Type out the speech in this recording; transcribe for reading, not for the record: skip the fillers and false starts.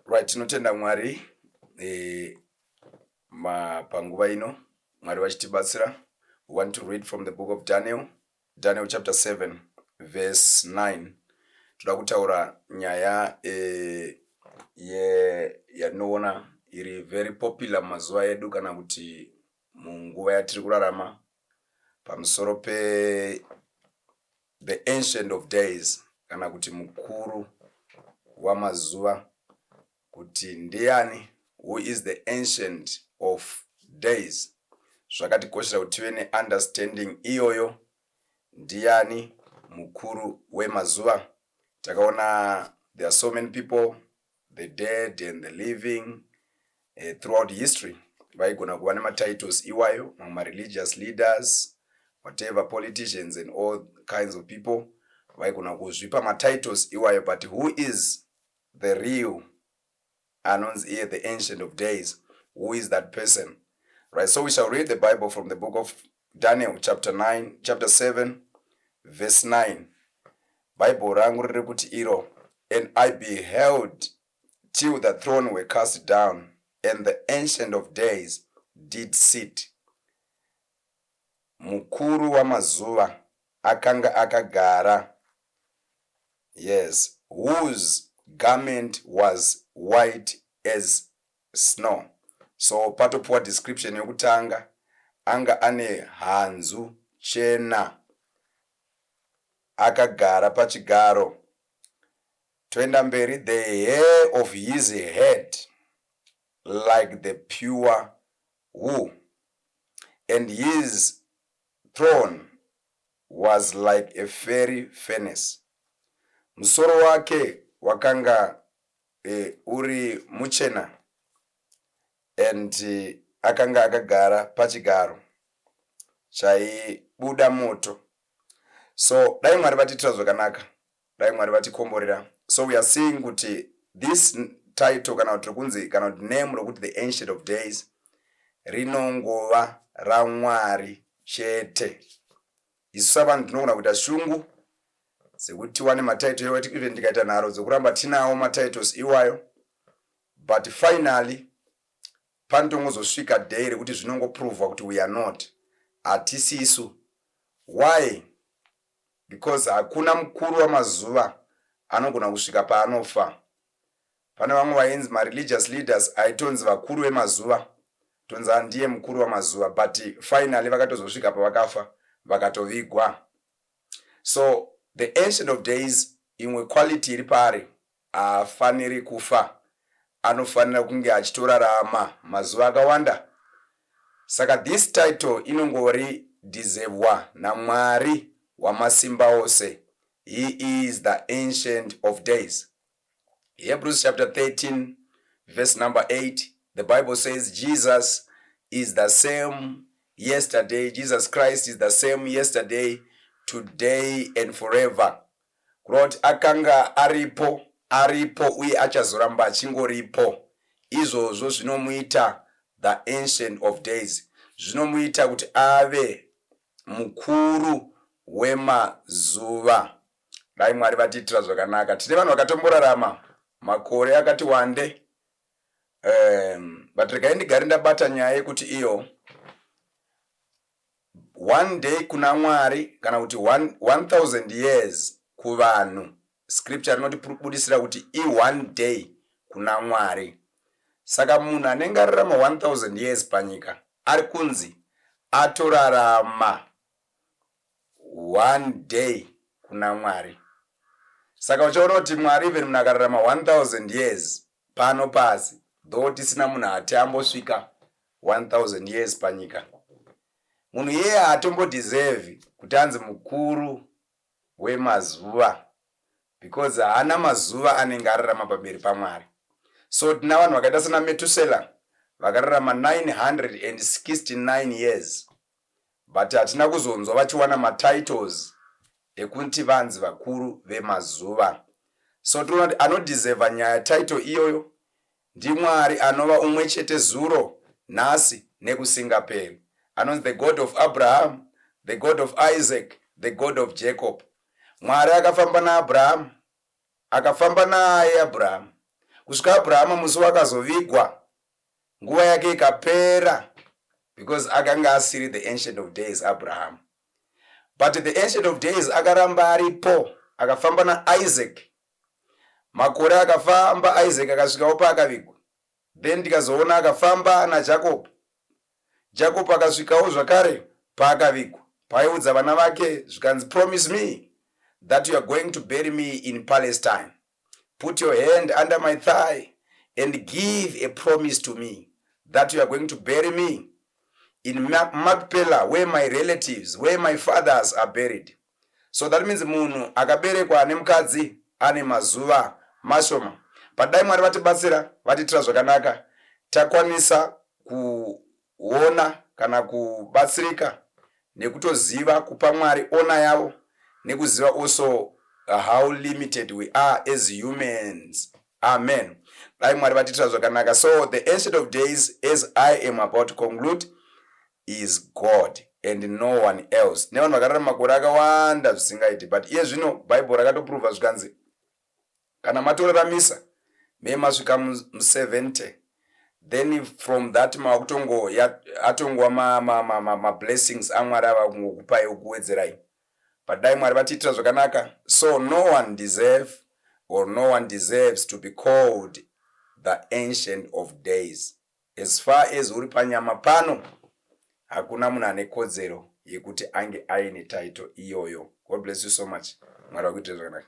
Right, tinotenda Mwari panguva ino Mwari vachitibatsira. We want to read from the book of Daniel, Daniel chapter 7 verse 9. Toda kutaura nyaya yatinoona iri very popular mumazuva edu kana kuti munguva yatiri kurarama pamusoro pe the Ancient of Days kana kuti mukuru wamazuva, kuti ndiani, who is the Ancient of Days. Zvakatikoshera kuti tive neunderstanding iyoyo, ndiani mukuru wemazuva. Takaona there are so many people, the dead and the living, throughout history vaigona kuva nematitles iwayo, mamwe mareligious leaders, whatever, politicians and all kinds of people vaigona kuzvipa matitles iwayo. But who is the real anonzi iye the Ancient of Days? Who is that person? Right, so we shall read the Bible from the book of Daniel chapter 9, chapter 7 verse 9. Bible rangu riri kuti iro, "And I beheld till the throne were cast down and the Ancient of Days did sit." Mukuru wamazuva akanga akagara, yes, "whose garment was white as snow." So patopuwa description yokutanga, anga ane hanzu chena, akagara pachigaro. Toenda mberi, "The hair of his head like the pure wool, and his throne was like a fiery furnace." Musoro wake wakanga uri muchena and akanga akagara pachigaro chaibuda moto. So dai Mwari vatiitira zvakanaka, dai Mwari vatikomborera. So we are seeing kuti this title kana kuti rikunzi kana kuti name rokuti the Ancient of Days rinongova raMwari chete. Isu savanhu tinogona kuita shungu dzekuti tiwane matitle iwayo, even tikaita nharo dzekuramba tinawo matitles iwayo, but finally panotongozosvika day rekuti zvinongoprovwa kuti we are not, hatisisu. Why? Because hakuna mukuru wamazuva anogona kusvika paanofa. Pane vamwe vainzi mareligious leaders aitonzi vakuru vemazuva, tonzi handiye mukuru wamazuva, but finally vakatozosvika pavakafa, vakatovigwa. So the Ancient of Days, imwe quality iri paari, haafaniri kufa, anofanira kunge achitorarama mazuva akawanda. Saka this title inongori deservwa naMwari wamasimba ose. He is the Ancient of Days. Hebrews chapter 13 verse number 8, the Bible says Jesus is the same yesterday. Jesus Christ is the same yesterday, today and forever. Kureva kuti akanga aripo, aripo uye achazoramba achingoripo. Izvozvo zvinomuita the Ancient of Days, zvinomuita kuti ave mukuru wemazuva. Dai Mwari vatiitira zvakanaka. Tine vanhu vakatomborarama makore akati wande, but regai ndigare ndabata nyaya yekuti iyo one day kuna Mwari kana kuti 1000 years kuvanhu. Scripture rinotibudisira kuti i-one day kuna Mwari. Saka munhu anenge ararama 1000 years panyika ari kunzi atorarama one day kuna Mwari. Saka uchaona kuti Mwari, even munhu akararama 1000 years pano pasi, though tisina munhu ati ambosvika 1000 years panyika, munhu iyeye haatombodhiservi kuti anzi mukuru wemazuva because haana mazuva anenge ararama pamberi paMwari. So tina vanhu vakaita sena Metusela vakararama 969 years, but hatina kuzonzwa vachiwana matitles ekuti vanzi vakuru vemazuva. So tinoona kuti anodhiserva nyaya title iyoyo ndiMwari anova umwe chete zuro, nhasi nekusingaperi, anonzi the God of Abraham, the God of Isaac, the God of Jacob. Mwari akafamba naAbrahamu, akafamba naye Abrahamu. Kusvika Abrahama musi wakazovigwa, nguva yake ikapera, because akanga asiri the Ancient of Days Abraham. But the Ancient of Days akaramba aripo, akafamba naIsaac. Makore akafamba, Isaac akasvikawo paakavigwa. Then tikazoona akafamba naJacob. Jacob akasvikawo zvakare paakavigwa, paaiudza vana vake zvikanzi, "Promise me that you are going to bury me in Palestine. Put your hand under my thigh and give a promise to me that you are going to bury me in Machpelah, where my relatives, where my fathers are buried." So that means munhu akaberekwa nemukadzi ane mazuva mashoma. But dai Mwari vatibatsira, vatiitira zvakanaka, takwanisa kuona kana kubatsirika nekutoziva kupa Mwari honour yavo, nekuziva also how limited we are as humans. Amen. Dai Mwari vatiitira zvakanaka. So the Ancient of Days, as I am about to conclude, is God and no one else. Nevanhu vakararama makore akawanda zvisingaiti, but iye zvino Bhaibheri rakatoprova zvikanzi kana matoraramisa me masvika mu70, then from that makutongo atongwa mablessings aMwari ava kungokupai, kuwedzerai. But dai Mwari vatiitira zvakanaka. So no one deserve or no one deserves to be called the Ancient of Days. As far as uri panyama pano, hakuna munhu ane kodzero yekuti ange aine title iyoyo. God bless you so much. Mwari vakuitira zvakanaka.